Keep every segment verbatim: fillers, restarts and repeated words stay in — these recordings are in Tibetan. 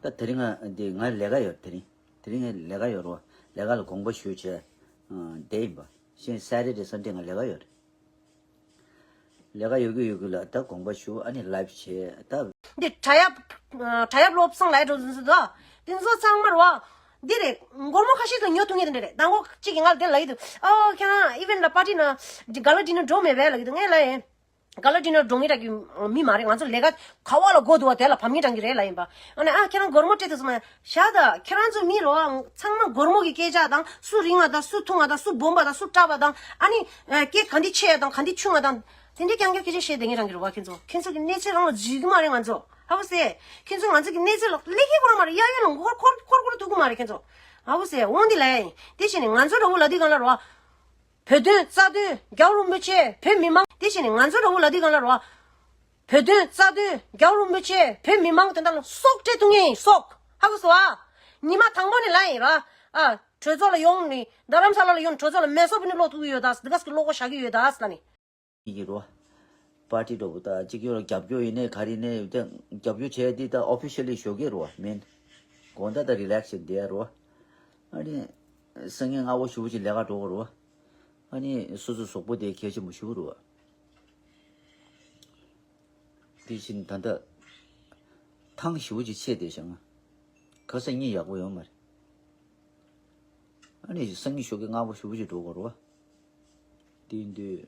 ད་དེ་རིང་ང་འདི་ང་ལས་ཀ་ཡོད། དེ་རིང་དེ་རིང་ངས་ལས་ཀ་ཡོད་རོ། ལས་ཀ་ལ་དགོངས་པ་ཞུ་བྱས་བསྡད་ཡིན་པ། གཞན་Saturday Sunday ང་ལས་ཀ་ཡོད་རེད། ལས་ཀ་ཡོད་ཀྱི་ཡོད་ཀྱི་ལ་ད་དགོངས་པ་ཞུ། ཨ་ནི་live་བྱས་ད། འདི་དྲ་ཡབ་དྲ་ཡབ་བློ་བཟང་ལའི་འགྲོ་འཛིན་སུ་དོ། འདི་ཚོ་ཚང་མ་རོ། འདི་རེད། སྒོར་མོ་ཁ་ཤས་ལ་ཉོ་ཐུབ་ངེས་དེ་འདྲ་རེད། དང་པོ་གཅིག་གིས་ང་ལ་དེ་ལབ་ཀྱི་འདུག་ཨོ་ཁྱེད་རང་event་ལ་party་ན་ག་ལ་dinner་འགྲོ་མེད་པས་ལབ་ཀྱི་འདུག་ངས་ལབ་ཡིན། ག་ལ་dinner་འགྲོ་ངེས་དྲག་གི་མི་མ་རེད། ང་ཚོ་ལས་ཀ་ག་བ་ལ་དགོས་འདུག་བ་དེ་ལ་བབས་ངེས་དྲག་གི་རེད་ལབ་ཡིན་པ། ཨ་ནི་ཨ་ཁྱེད་རང་སྒོར་མོ་སྤྲད་ཐུབ་སོང་ན་བཞག་ད། ཁྱེད་རང་ཚོ་མི་རོ་ཚང་མ་སྒོར་མོ་གི་སྐད་ཆ་དང་། སུ་རིང་བ་དང་། སུ་ཐུང་བ་དང་། སུ་སྦོམ་པ་དང་། སུ་བཀྲ་བ་དང་། ཨ་ནི་སྐད་ག་འདི་ཆེ་དང་ག་འདི་ཆུང་བ་དང་། དེ་འདྲའི་རྐྱང་རྐྱང་སྐད་ཆ་བཤད་བསྡད་ངེས་རང་གི་རེད་བ། ཁྱེད་ཚོ་ཁྱེད་ཚོ་གི་གནས་ཚུལ་རང་ལ་འཇུས་གི་མ་རེད་ང་ཚོ། ཧ་གོ་སོང་། ཁྱེད་ཚོ་ང་ཚོ་གི་གནས་ཚུལ་ལ་ལེགས་ཀྱི་གོ་ར་མ་རེད། གཡས་གཡོན་ལ་མགོ་འཁོར་འཁོར་འཁོར་འཁོར་ཐུག་གི་མ་རེད་ཁྱེད་ཚོ། ཧ་གོ་སོང་། འོང་འདི་ལ་ཡིན། དེ་བྱས་ནས་ང་ཚོ་འདྲ་བོ་ལབ་དུས་སྒང་ལ་རོ། བོད་དོན་རྩ་དོན་རྒྱལ་བ་རིན་པོ་ཆེ་བོད་མི་མང་། དེ་བྱས་ནས་ང་ཚོ་འདྲ་བོ་ལབ་དུས་སྒང་ལ་རོ། བོད་དོན་རྩ་དོན་རྒྱལ་བ་རིན་པོ་ཆེ་བོད་མི་མང་དོན་དག་ལ་སྲོག་སྤྲད་ཐུབ་ངེས་ཡིན་སྲོག། ཧ་གོ་སོང་ཨ། ཉི་མ་དང་པོ་ནས་ལབ་ཡིན་ར། ཨ། གྲོས་ཚོགས་ལ་ཡོང་ནས་རྡ་རམ་ས་ལ་ལ་ཡོང་ནས་གྲོས་ཚོགས་ལ་མེ་སོ་བུ་ནས་ལོག་ཐུབ་ཀྱི་ཡོད་ད། འདི་ག་ཟེར་གི་ལོག་གོ་བཞག་གི་ཡོད་ད་ཟེར་ལ་ནི། གཉིས་ཀྱི་རོ། པར་ཊི་འགྲོ་བོ་ད་གཅིག་ཡོད་རྒྱབ་སྐྱོར་ཡིན་ནའི་ག་རེ་ཡིན་ནའི་ད་རྒྱབ་སྐྱོར་བྱས་དེ་ད་ཨོ་ཕི་ཤལ་ལི་ཞོགས་ཀས་རོ་མིན། དགོང་དག་ད་རི་ལེག་སི་བྱས་བསྡད་རོ། ཨ་ནི་སང་ཉིན་སྔ་པོ་ཞེ་པོ་ཅིག་ལས་ཀ་འགྲོ་གི་རོ། ཨ་ནི་སོ་སོ་གཟུགས་པོ་དེ་གལ་ཆེན་པོ་ཞེ་པོ་རོ། དེ་བཞིན་ད་ལྟ་ཐང་ཞེ་པོ་ཅིག་ཆད་བསྡད་བཞག་ང་། ཁ་སང་གཉིད་ཡག་པོ་ཡོད་མ་རེད། ཨ་ནི་སང་ཉིན་ཞོགས་ཀས་སྔ་པོ་ཞེ་པོ་ཅིག་འགྲོ་དགོས་རེད་བ། དེ་ཡིན་དུས་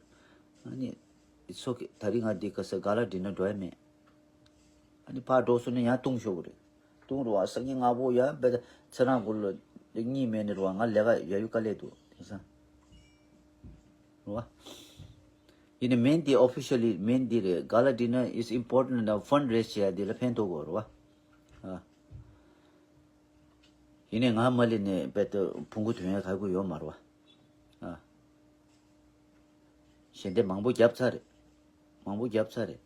ཨ་ནི་ཚོ་གི་ད་རིང་ང་འདི་ག་ས་ག་ལ་འགྲིག་ན་འགྲོ་ཡ་མེད། ཨ་ནི་ཕར་འགྲོ་སོང་ན་ཡང་ལྟུང་ཤོག་གི་རེད། ལྟུང་རུ་བ་སང་ཉིན་སྔ་པོ་ཡང་དཔེ་ད་ཚེ་རང་གུ་ལ་གཉིད་མེད་ནི་རུ་བ་ང་ལས་ཀ་ཡ་ཡུ་དཀའ་ལས་འདུག་དེང་སང་། རུ་བ། ཡིན་ནི་མིན་དེ་ཨོ་ཕི་ཤལ་ལི་མིན་དེ་རེད། ག་ལ་འགྲིག་ན་is important ན་ཕན་ཌི་རེ་ཛི་བྱེད་ཡ་དེ་ལ་ཕན་ཐོགས་དགོས་རུ་བ། ཨ། ཡིན་ནའི་ང་མ་ལི་ནས་དཔེ་ད་ཕུང་གུ་ཐོན་ཡ་ག་གུ་ཡོད་མ་རུ་བ། ཨ། ཞལ་འདེབས་མང་པོ་བརྒྱབ་ཚར་རེད། མང་པོ་བརྒྱབ་ཚར་རེད།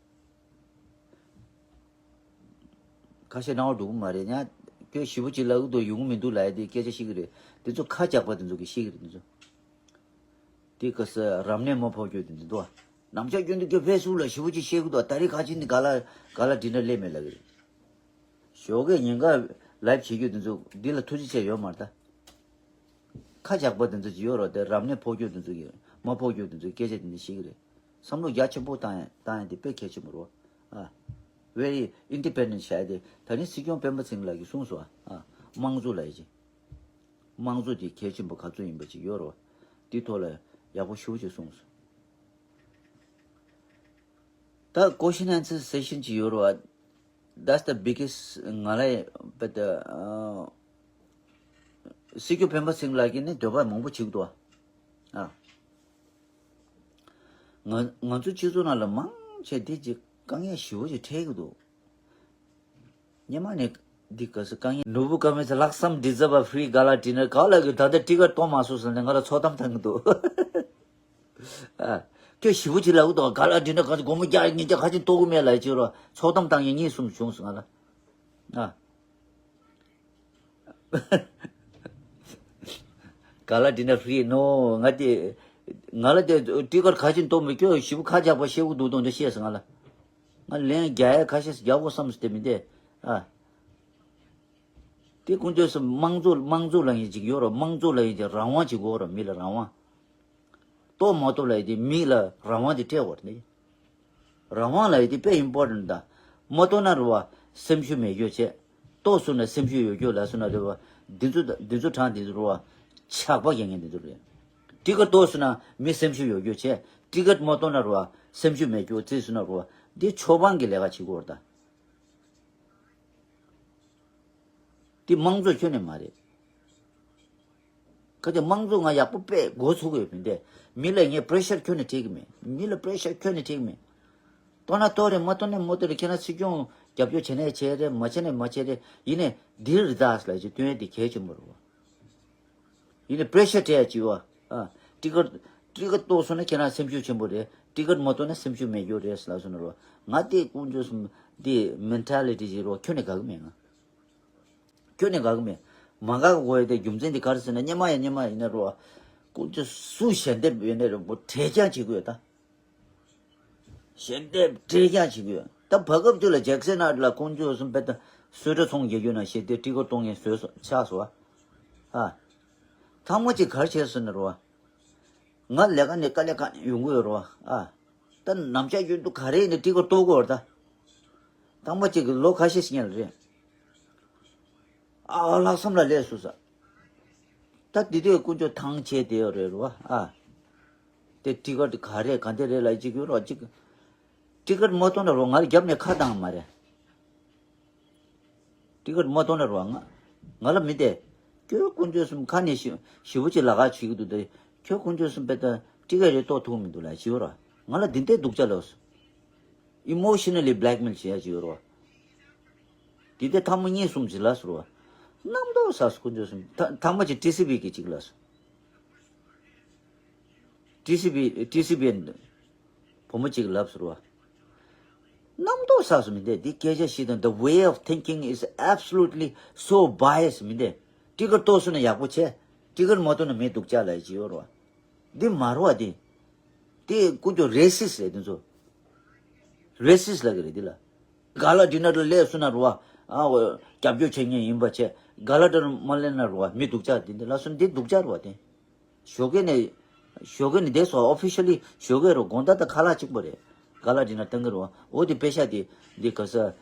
ཁ་ཤས་སྣང་བ་འགྲོ་གི་མ་རེད་ཉ། ཁྱོད་ཞེ་པོ་ཅིག་ལབ་གི་འདུག་ཡོང་གི་མི་འདུག་ལབ་ཡ་དེ་སྐད་ཆ་བཤད་གི་རེད། དེ་ཚོ་ཁ་འཇག་པ་དེ་ཚོ་གི་བཤད་གི་རེད་དེ་ཚོ། དེ་ག་ས་རབ་གནས་མ་ཕོག་རྒྱུ་དེ་འདུག་ནམ་ཞག་རྒྱུན་དུ་ཁྱོད་ཕེ་སི་བུག་ལ་ཞེ་པོ་ཅིག་བཤད་གི་འདུག་ད་རེས་ཁ་ཆེ་འདི་ག་ལ་ག་ལ་འགྲིག་ན་སླེབས་མེད་ལབ་གི་རེད། ཞོགས་ཀས་ཉིན་ག་ལའིབ་བྱེད་རྒྱུ་དེ་ཚོ་འདི་ལ་ཐུགས་རྗེ་ཆེ་ཡོད་མ་རེད་ད། ཁ་འཇག་པ་དེ་ཚོ་ཅིག་ཡོད་རོགས་དེ་རབ་གནས་ཕོག་རྒྱུ་དེ་ཚོ་གི་མ་ཕོག་རྒྱུ་དེ་ཚོ་སྐད་ཆ་དེ་འདྲ་བཤད་གི་རེད། བསམ་བློ་རྒྱ་ཆེན་པོ་བཏང་ཡ་བཏང་ཡ་དེ་དཔེ་གལ་ཆེན་པོ་རེད། ཨ། very independent བྱ་ཡ་དེ་ད་ནི་སྲིད་སྐྱོང་སྤེན་པ་ཚེ་རིང་ལགས་ཀྱིས་གསུངས་སོང་། ཨ། དམངས་གཙོ་ལབ་ཡ་ཅིག་དམངས་གཙོ་དེ་གལ་ཆེན་པོ་ག་ཚོད་ཡིན་པ་ཅིག་ཡོད་རོགས། དེ་ཐོག་ལ་ཡག་པོ་ཞེ་པོ་ཅིག་གསུངས་སོང་། ད་question answer session ཅིག་ཡོད་རེད་བ། That's the biggest ང་ལ་but སྲིད་སྐྱོང་སྤེན་པ་ཚེ་རིང་ལགས་ཀྱིས་ནི་འདོད་པ་མང་པོ་བྱེད་ཀྱི་འདུག་ཨ། ང་ང་ཚོ་སྤྱི་ཚོགས་ནང་ལ་མང་ཆེ་འདི་ཅིག་དཀའ་ངལ་ཞེ་པོ་ཅིག་འཕྲད་ཀྱི་འདུག་སྔོན་མ་ནས་འདི་ག་ས་དཀའ་ངལ་ནོར་བུ་དཀར་མེ་ཚེ་ལགས་some deserve a free gala dinner ག་ལ་གི་ད་ལྟ་ཊི་ཀེཊ་གཏོང་མ་སོང་ཟེར་ནས་ང་ལ་ཚོགས་གཏམ་བཏང་གི་འདུག་ཨ། ཁྱོད་ཞེ་པོ་ཅིག་ལབ་གི་འདུག་ག་ལ་འདི་འདྲ་ག་ཚོད་སྒོར་མོ་བརྒྱ་ཉིས་བརྒྱ་ཁ་ཅིག་གཏོང་གི་མེད་ལབ་ཅིག་རོ་ཚོགས་གཏམ་བཏང་ཡས་གཉིས་གསུམ་བྱུང་སོང་ང་ལ། ཨ། ག་ལ་འདི་འདྲ་ཧྥི་རི་ནོ་ང་དེ་ང་ལ་དེ་ཊི་ཀེཊ་ག་ཅིག་གཏོང་མི་ཁྱོད་ཞེ་པོ་ཁ་འཇག་པ་བཤད་གི་འདུག་དོན་འདི་བཤད་སོང་ང་ལ། ང་ལན་རྒྱག་ཡས་ཁ་ཤས་རྒྱག་དགོས་བསམ་སྟེ་མི་འདས། ཨ། དེ་ཀུན་སྤྱོད་སུ་དམངས་གཙོ་དམངས་གཙོ་ལབ་ཡས་ཅིག་ཡོད་རོ། དམངས་གཙོ་ལབ་ཡས་ཅིག་རང་དབང་ཅིག་དགོས་རོ། མི་ལ་རང་དབང་། གཏོགས་མ་གཏོགས་ལབ་ཡས་དེ་མི་ལ་རང་དབང་དེ་སྤྲད་དགོས་རེད། རང་དབང་ལབ་ཡས་དེ་དཔེ་ཨིམ་པོར་ཊེན་ཊི་ད། མ་གཏོགས་ན་རུ་བ་སེམས་ཤུགས་མེད་རྒྱུ་བྱས། གཏོགས་སོང་ན་སེམས་ཤུགས་ཡོད་རྒྱུ་ལབ་སོང་ན་རུ་བ། འདི་ཚོ་འདི་ཚོ་གྲངས་འདི་ཚོ་རུ་བ། ཇག་པ་རྒྱག་མཁན་འདི་ཚོ་རེད། ཊི་ཀེཊ་གཏོགས་སོང་ན་མི་སེམས་ཤུགས་ཡོད་རྒྱུ་བྱས། ཊི་ཀེཊ་མ་གཏོགས་ན་རུ་བ་སེམས་ཤུགས་མེད་རྒྱུ་བྱས་སོང་ན་རུ་བ། འདི་ཆོས་དབང་གི་ལས་ཀ་བྱེད་དགོས་རེད་ད། འདི་དམངས་གཙོ་ཁྱོན་ནས་མ་རེད། ཁ་ཅིག་དམངས་གཙོ་ང་ཡག་པོ་དཔེ་མགོ་ཚོད་ཀྱི་ཡོད་མི་འདས། མི་ལ་ངས་པི་རེ་ཤར་ཁྱོན་ནས་སྤྲད་ཀྱི་མེད། མི་ལ་པི་རེ་ཤར་ཁྱོན་ནས་སྤྲད་ཀྱི་མེད། གཏོང་ན་གཏོང་རེད། མ་གཏོང་ན་མ་གཏོང་རེད། ཁྱེད་རང་སྲིད་སྐྱོང་རྒྱབ་སྐྱོར་བྱེད་ན་བྱེད་རེད། མ་བྱེད་ན་མ་བྱེད་རེད། ཡིན་ནའི་འདིར་རི་དྭགས་ལ་ཅིག་སྟོན་ཡ་དེ་གལ་ཆེན་པོ་རེད་བ། ཡིན་ནའི་པི་རེ་ཤར་སྤྲད་ཡ་ཅིག་བ། ཨ། ཊི་ཀེཊ་ཊི་ཀེཊ་གཏོགས་སོང་ན་ཁྱེད་རང་སེམས་ཤུགས་ཆེན་པོ་རེད། ཊི་ཀེཊ་མ་གཏོགས་ན་སེམས་ཤུགས་མེད་རྒྱུ་རེད་ལབ་སོང་ན་རོ། ང་དེ་ཀུན་སྤྱོད་གསུམ་དེ་མེན་ཊ་ལི་ཊི་ཅིག་རོ་ཁྱོན་ནས་དགའ་གི་མེད་ང་། ཁྱོན་ནས་དགའ་གི་མེད། མ་དགའ་དགོས་ཡ་དེ་རྒྱུ་མཚན་དེ་ག་རེ་ཟེར་ན་སྔོན་མ་ཡང་སྔོན་མ་ཡིན་ན་རོ། ཀུན་སྤྱོད་སུ་ཞལ་འདེབས་ཡོད་ནའི་རོ་བོ་བྲེལ་རྐྱང་བྱེད་དགོས་ད། ཞལ་འདེབས་བྲེལ་རྐྱང་བྱེད་དགོས། ད་བར་སྐབས་དུ་ལ་ཇེག་སན་ཨར་ལ་ཀུན་སྤྱོད་གསུམ་དཔེ་ད་ གསོལ་རས་ཚོང་རྒྱག་རྒྱུ་ན་ཞེས་ཏེ་ཊི་ཀེཊ་གཏོང་མཁན་བཟོས་སོ་ཆགས་སོ། ཨ། ཐ་མ་ཅིག་ག་རེ་བྱས་སོང་ན་རོ། ང་ལས་ཀ་ནས་དཀའ་ལས་ཁག་ནས་ཡོང་གི་ཡོད་རོ། ཨ། ད་ནམ་ཞག་ཡུན་དུ་ག་རེ་ཡིན་ན་ཊི་ཀེཊ་གཏོང་དགོས་རེད་ད། ཐ་མ་ཅིག་གི་ལོ་ཁ་ཤས་ཤིག་ཉལ་རེད། ཨ་ལྷག་བསམ་ལ་སླེབས་སོང་ས། ད་འདི་དུས་དཀོན་མཆོག་ཐང་ཆད་དེ་ཡོད་རེད་རོ། ཨ། དེ་ཊི་ཀེཊ་ག་རེ་ག་འདི་རེད་ལ་ཅིག་ཡོད་རོ་ཅིག་ཊི་ཀེཊ་མ་གཏོང་ན་རོ་ང་ལ་རྒྱབ་ནས་ཁ་བཏང་མ་རེད། ཊི་ཀེཊ་མ་གཏོང་ན་རོ་ང་ང་ལ་མི་དེ། ཁྱོད་དཀོན་མཆོག་གསུམ་ཁ་ནས་ཞི་ཞི་བོ་ཅིག་ལ་ཁ་བྱེད་ཀྱི་འདུག་དེ། ཁྱོད་དཀོན་མཆོག་གསུམ་པའི་ད་ཊི་ཀེཊ་རེ་གཏོང་ཐུབ་མི་འདུག་ལ་ཞི་བོ་རོ། ང་ལ་འདི་འདྲའི་སྡུག་ཅག་ལོས། ཨི་མོ་ཤི་ན་ལི་བྷི་ལེག་མེལ་བྱེད་ཡ་ཅིག་ཡོད་རོ། དེ་དེ་ཐ་མ་གཉིས་གསུམ་ཅིག་ལ་ཟེར་བ། རྣམ་རྟོག་ཟ་སོ་དཀོན་མཆོག་གསུམ་ཐ་ཐ་མ་ཅིག་ཊི་སི་བི་གི་ཅིག་ལ་སོ། ཊི་སི་བི་ཊི་སི་བི་བུ་མོ་ཅིག་ལབ་ཟེར་བ། རྣམ་རྟོག་ཟ་སོ་མི་འདས་འདི་སྐད་ཆ་ཞིག་དང་the way of thinking is absolutely so biased མི་འདས། ཊི་ཀེཊ་གཏོང་སོང་ན་ཡག་པོ་བྱས། ཊི་ཀེཊ་མ་གཏོང་ན་མི་སྡུག་ཅག་ལ་ཡ་ཅིག་ཡོད་རོ། འདི་མ་རོ་བ་འདི། དེ་ཀུན་སྤྱོད་རེ་སིས་རེད་དེ་ཚོ། རེ་སིས་ལབ་ཀྱི་རེད་འདི་ལ། ག་ལ་ཌི་ནར་ལ་སླེབས་སོང་ན་རོ་བ། ཨ་འོ་རྒྱབ་སྐྱོར་བྱེད་མཁན་ཡིན་པ་བྱས། ག་ལ་ཌི་ནར་མ་སླེབས་ན་རོ་བ་མི་སྡུག་ཅག་འདི་འདི་ལ་སོང་འདི་སྡུག་ཅག་རོ་བ་དེ། ཞོགས་ཀས་ནས། ཞོགས་ཀས་ནས་བསྡད་སོང་ཨོ་ཕི་ཤལ་ལི་ཞོགས་ཀས་རོ་དགོང་དག་དང་ཁ་ལག་གཅིག་པ་རེད། ག་ལ་ཌི་ནར་བཏང་གི་རོ་བ་འོ་དེ་པེ་ཤ་དེ་འདི་ག་ས།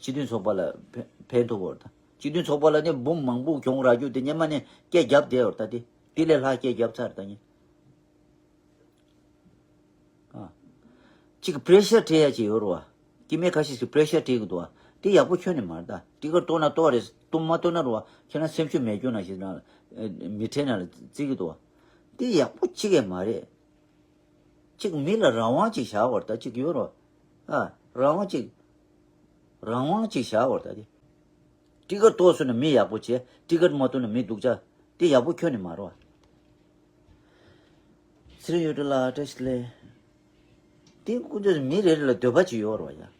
སྤྱི་མཐུན་ཚོགས་པ་ལ་ཕན་ཕན་ཐོགས་པ་རེད་ད། སྤྱི་མཐུན་ཚོགས་པ་ལ་ནི་འབུམ་མང་པོ་གྱོང་རག་རྒྱུ་དེ་སྔོན་མ་ནས་སྐད་རྒྱབ་བསྡད་ཡོད་རེད་ད་དེ། དེ་ལས་ལྷག་སྐད་རྒྱབ་ཚར་ད་ཉིན། ཨ། གཅིག་པི་རེ་ཤར་སྤྲད་ཡ་ཅིག་ཡོད་རེད་བ། སྐྱེ་དམན་ཁ་ཤས་ཤིག་པི་རེ་ཤར་སྤྲད་ཀྱི་འདུག་བ། དེ་ཡག་པོ་ཁྱོན་ནས་མ་རེད་ད། ཊི་ཀེཊ་གཏོང་ན་གཏོང་རེད་གཏོང་མ་གཏོང་ན་རེད་བ་ཁྱོད་རང་སེམས་ཤུགས་མེད་རྒྱུ་ན་ཞིག་ན། མི་ཁྲེལ་ན་ལ་བརྩི་གི་འདུག་བ། དེ་ཡག་པོ་གཅིག་ཡང་མ་རེད། གཅིག་མི་ལ་རང་དབང་གཅིག་བཞག་བར་ད་གཅིག་ཡོད་རེད་བ། ཨ། རང་དབང་གཅིག་རང་དབང་གཅིག་བཞག་བར་ད་དེ། ཊི་ཀེཊ་གཏོང་སོང་ན་མི་ཡག་པོ་བྱས། ཊི་ཀེཊ་མ་གཏོང་ན་མི་སྡུག་ཅག་དེ་ཡག་པོ་ཁྱོན་ནས་མ་རེད་བ། ཚེ་རིང་གཡུ་སྒྲོན་ལགས་བཀྲ་ཤིས་བདེ་ལེགས། དེ་ཀུན་སྤྱོད་མི་རེ་རེ་ལ་འདོད་པ་ཅིག་ཡོད་རེད་བ་ཡ།